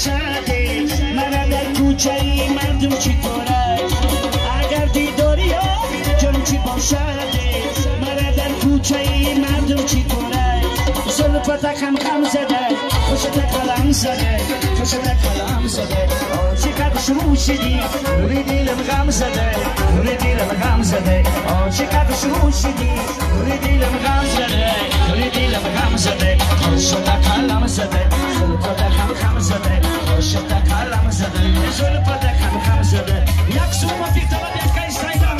باشد مرا در کوچه مردم چی کاره اگر دیداری جان چی باشد مرا در کوچه مردم چی کاره زلفت خم خم زده خوشت قلم زده خوشت قلم زده چقدر شروع شدی روی دلم غم زده روی دلم غم زده چقدر شروع شدی روی دلم غم زده روی دلم غم زده خوشت قلم زده زلفت خم خم زده خوشت قلم زده زلفت خم خم زده یک سوم فیتلا یک ایستایدم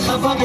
خفا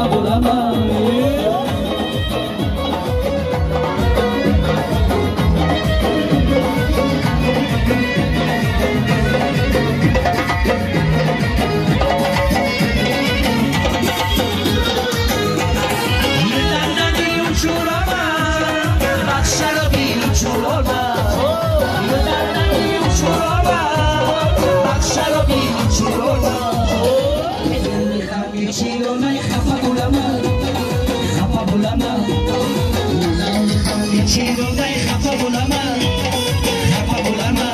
بولما. Чиронай хафа булама, хафа булама. Чиронай хафа булама, хафа булама.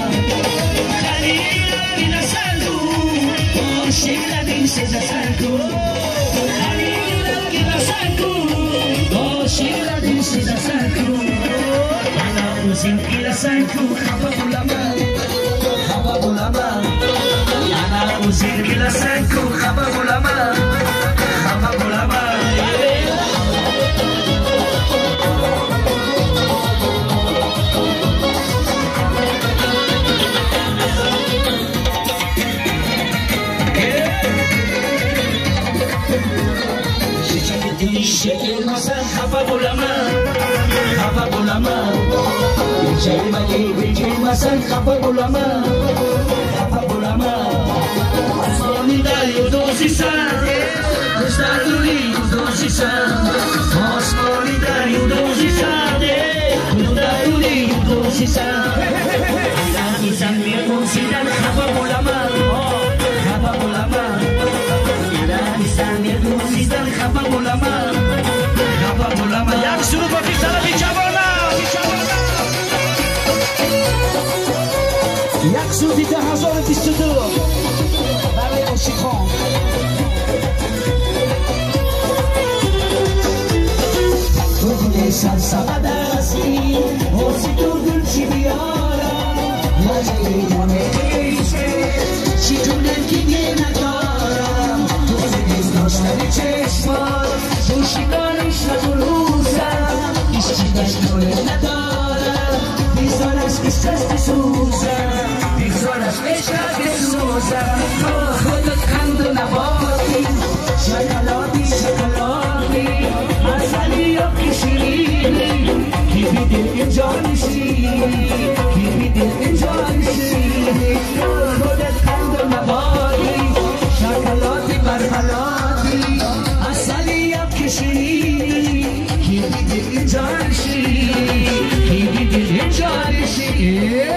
Халил насанду, ошиқладин сезасанку. Халил насанку, ошиқладин сезасанку. Ана узин иласанку, хафа булама, хафа булама. Ана узин иласанку, хафа булама, хафа булама. Şekilmesen kafa bulama, kafa bulama. Geçilmeyi bilmesen kafa bulama, kafa bulama. Osmanlı'da yudosisan, Kuşlarını yudosisan. Osmanlı'da yudosisan, Kuşlarını yudosisan. İnsan bir konsidan kafa bulama, kafa bulama. İnsan bir konsidan kafa bulama, kafa bulama. Як суруд ба фисалаби ҷавона, як суруди 2022 барои ошиқон. Ту гули сарсабад ҳастӣ, оси ту гул чӣ биёрам, лаҷаи ҷони ишқе чӣ кунам ки надорам. Ту зи доштани чашмат пӯшиданиш нагурӯзам, ишқидаш нуре надорам, бигзораш ишқаш бисӯзам, бигзораш ишқаш бисӯзам. Ту худат қанду наботӣ, шоколади шоколадӣ, асали ё ки ширинӣ, ки бидил инҷо нишинӣ, ки бидил инҷо нишинӣ. Ту худат қанду наботӣ, шоколади барбалодӣ, асали ё ки ширинӣ, ки бидил инҷо нишинӣ, ки бидил инҷо нишинӣ.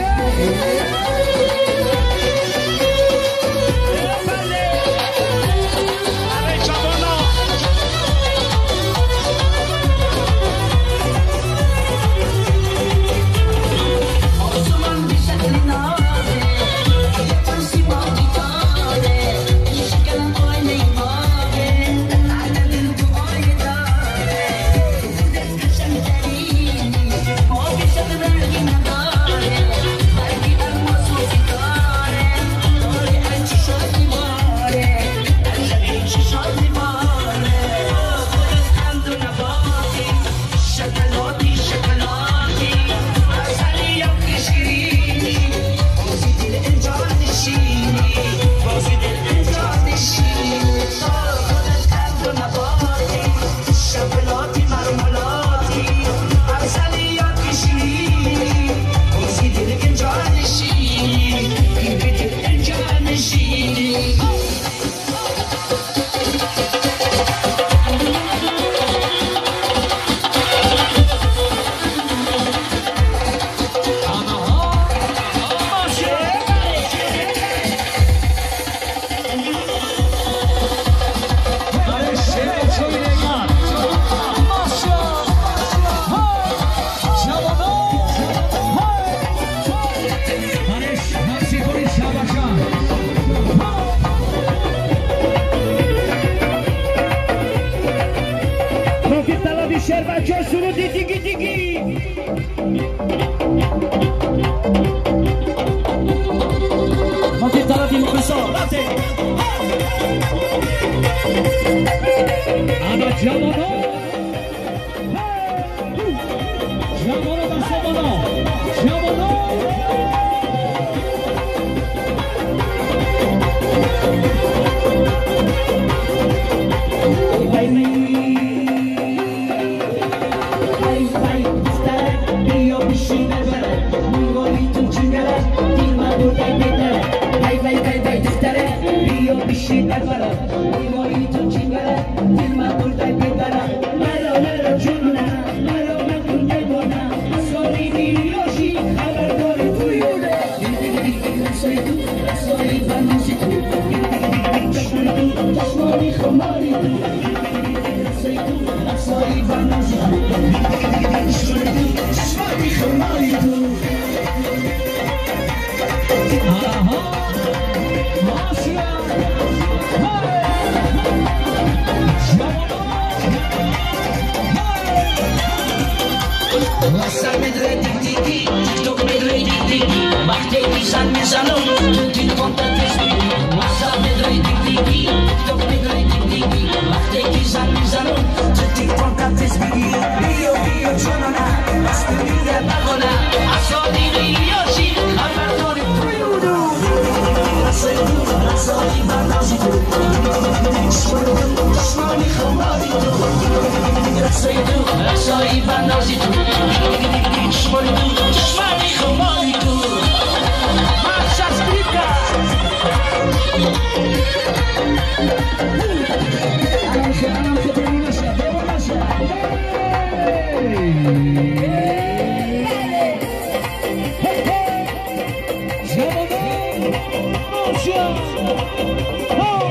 Шербачо суруди диги диги. Моти тарафи мухлисон рафтем. Ана ҷавоно, ҷавоно дастабоно, ҷавоно. Soy tu, soy tu, Асар медре дик-дики, тик-ток медре дик-дики. Вақте ки занг мезанам, ту телефонта тез бигӣ. Асар медре дик-дики, тик-ток медре дик-дики. Вақте ки занг мезанам, ту телефонта тез бигӣ. Биё, биё, ҷонона, дасту бия бағона. Асодиқи ёши, хабардори туюду. Расои ту, расои ва нози ту. Чашмони хумори ту. Расои ту, расои ва нози ту. Чашмони ту, чашмони хумори ту. Маша скрипка. Ҷавонон, Марша!